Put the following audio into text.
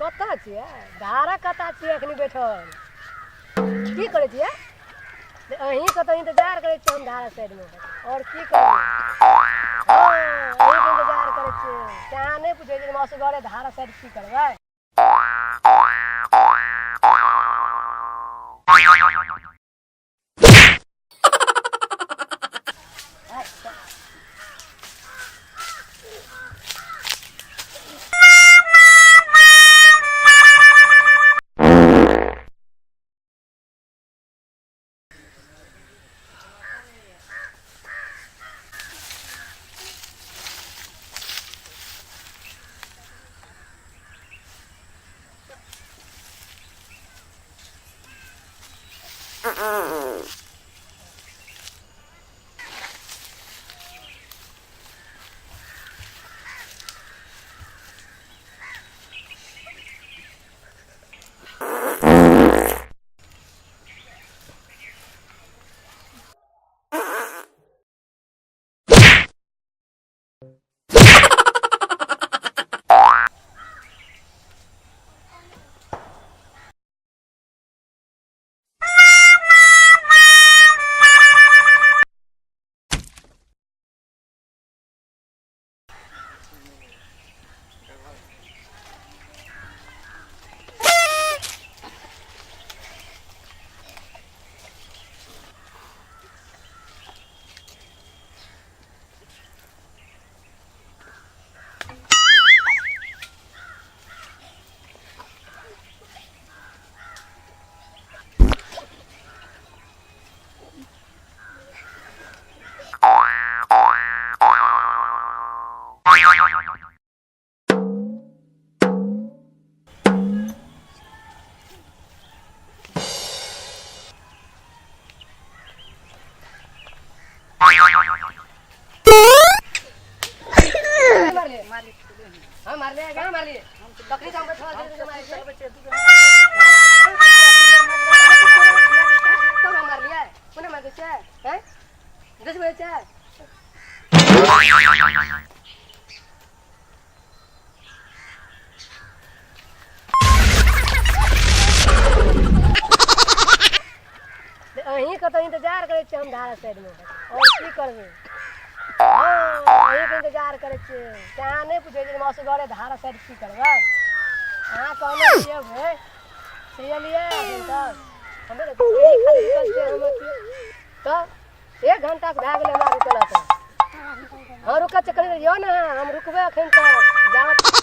कतऽ छियै? धारा कतऽ छियै एखनी बैठल? की करै छियै? अहीं कतऽ इंतजार करै छियै हम धारा साइडमे, आओर की करबै? हँ, अहीँके इंतजार करै छियै। से अहाँ नहि पुछै छियै हम असगरे धारा साइड की करबै? मारलियै? हम मारलियै? कहाँ मारलियै? बकरी काम बैठल छै, मारै छै। तब हम मारलियै? कोना मारै छै? हैं, 10 बजे छै। अहीं कतऽ इंतजार करै छियै हम धारा साइडमे, आओर की करबै? हँ, अहीँके इंतजार करै छियै। से अहाँ नहि पुछै छियै हम असगरे धारा साइड की करबै? अहाँ कहने छियै एबै से एलियै एखन तक हमे अहीं खाली रुकल छियै। हम अथी तऽ एक घंटा से भए गेलै हमरा रुकल एतऽ। हँ, रुकल छियै कनि देर। यौ ने, हम रुकबै एखन तक जाबत।